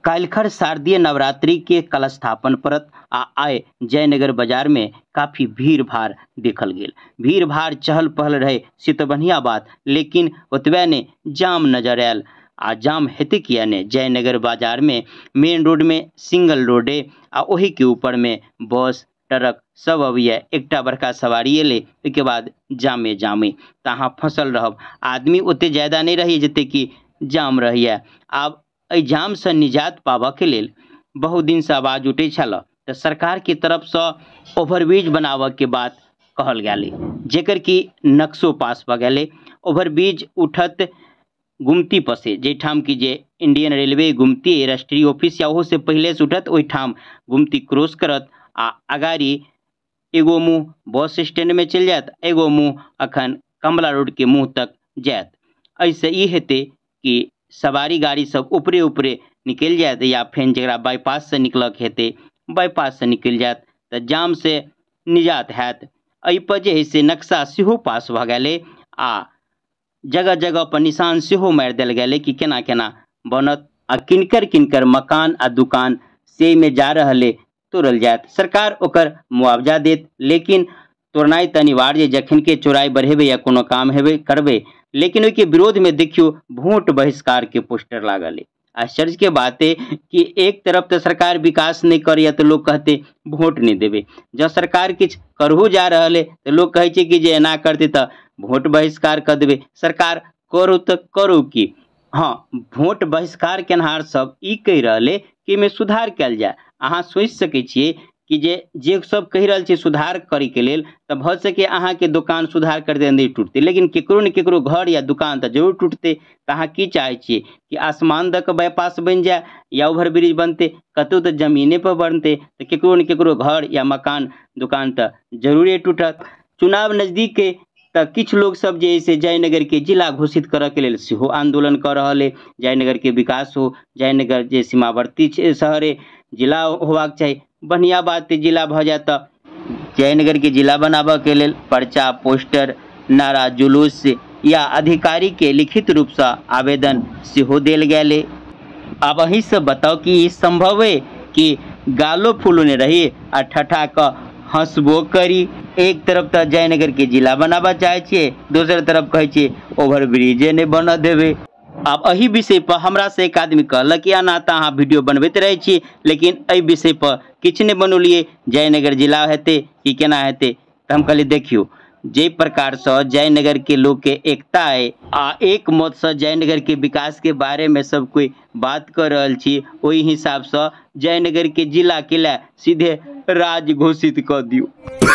काल्हिखर शारदीय नवरात्रि के कलशस्थापन पड़त आ आइ जयनगर बाजार में काफी भीड़ भाड़ देखल गेल। भीड़ भाड़ चहल पहल रहे से तो बढ़िया बात, लेकिन ओतबे ने जाम नजर आयल। आ जाम हेतै किया ने, जयनगर बाजार में मेन रोड में सिंगल रोड है आ ओही के ऊपर में बस ट्रक सब अबैया। एकटा बड़का सवारी एलै, ओहिके बाद जामे जामे तऽ अहाँ फँसल रहब। आदमी ओते ज्यादा नहि रहैए जते कि जाम रहैए। आब एहि जामसँ निजात पाबऽके लेल बहुत दिनसँ आवाज उठै छल तऽ सरकारके तरफसँ ओवरब्रिज बनाबऽके बात कहल गेलै, जेकर कि नक्शो पास भऽ गेलै। ओवरब्रिज उठत गुमती पर से, जाहिठाम कि जे इंडियन रेलवे गुमती राष्ट्रीय ऑफिस या ओहो से पहिले से उठत, ओहिठाम गुमती क्रॉस करत आ अगाड़ी एगो मुँह बस स्टैंड में चलि जायत, एगो मुँह अखन कमला रोड के मुँह तक जायत। एहिसँ ई हेतै कि सवारी गाड़ी सब ऊपरे ऊपरे निकलि जायत या फेर जकरा बाईपाससँ निकलऽके हेतै बाईपाससँ निकलि जायत, तऽ जामसँ निजात हैत। एहिपर जे हइ से नक्शा सेहो पास भऽ गेलै आ जगह जगह पर निशान सेहो मारि देल गेलै कि केना केना बनत आ किनकर किनकर मकान आ दुकान से मे जा रहल अइ तोड़ल जायत। सरकार ओकर मुआवजा देत, लेकिन तोड़नाइ तऽ अनिवार्य, जखन के चौड़ाइ बढ़ेबै या कोनो काम हेबै करबै। लेकिन ओहिके विरोधमे देखियौ वोट बहिष्कार के पोस्टर लागल अइ। आश्चर्य के बात अइ कि एक तरफ तऽ सरकार विकास नहि करैया तऽ लोक कहतै वोट नहि देबै, जँ सरकार किछु करहु जा रहल अइ तऽ लोक कहै छै कि जे एना करतै तऽ वोट बहिष्कार कऽ देबै। सरकार करू तऽ करू की? हँ, वोट बहिष्कार केनहार सब ई कहि रहल अइ कि एहिमे सुधार कयल जाय। अहाँ सोचि सकै छियै कि जे जे सब कहि रहल छै सुधार करैके लेल, तऽ भऽ सकै अहाँके दोकान सुधार करतै नहि टूटतै, लेकिन केकरो ने केकरो घर या दुकान तऽ जरूर टूटतै। तऽ अहाँ की चाहै छियै कि आसमान दऽ कऽ बाईपास बनि जाय या ओवरब्रिज बनतै? कतहु तऽ जमीने पर बनतै, तऽ केकरो ने केकरो घर या मकान दुकान तऽ जरूरे टूटत। चुनाव नजदीक अइ तऽ किछु लोक सब जे है से जयनगर के जिला घोषित करऽ के लेल सेहो आंदोलन कऽ रहल अइ। जयनगर के विकास हो, जयनगर जे सीमावर्ती शहर अइ जिला होबाक चाही। बढ़िआँ बात अइ, जिला भऽ जायत तऽ जयनगर के जिला बनाबऽ के लेल पर्चा पोस्टर नारा जुलूस या अधिकारी के लिखित रूपसँ आवेदन सेहो देल गेल अइ। आब अहीं सब बताउ कि ई संभव अइ कि गालो फुलौने रही आ ठठा कऽ हँसबो करी? एक तरफ तऽ जयनगर के जिला बनाबऽ चाहै छियै, दोसर तरफ कहै छियै ओवरब्रिजे नहि बनऽ देबै। आब एहि विषय पर हमरा से एक आदमी कहलक कि एना तऽ अहाँ वीडियो बनबैत रहै छी, लेकिन एहि विषय पर किछु नहि बनौलियै, जयनगर जिला हेतै कि केना हेतै? तऽ हम कहलियै देखियौ, जाहि प्रकारसँ जयनगर के लोकके एकता अइ आ एक मतसँ जयनगर के विकास के बारे में सब कोइ बात कऽ रहल छी, ओहि हिसाबसँ जयनगर के जिला के लए सीधे राज्य घोषित कऽ दियौ।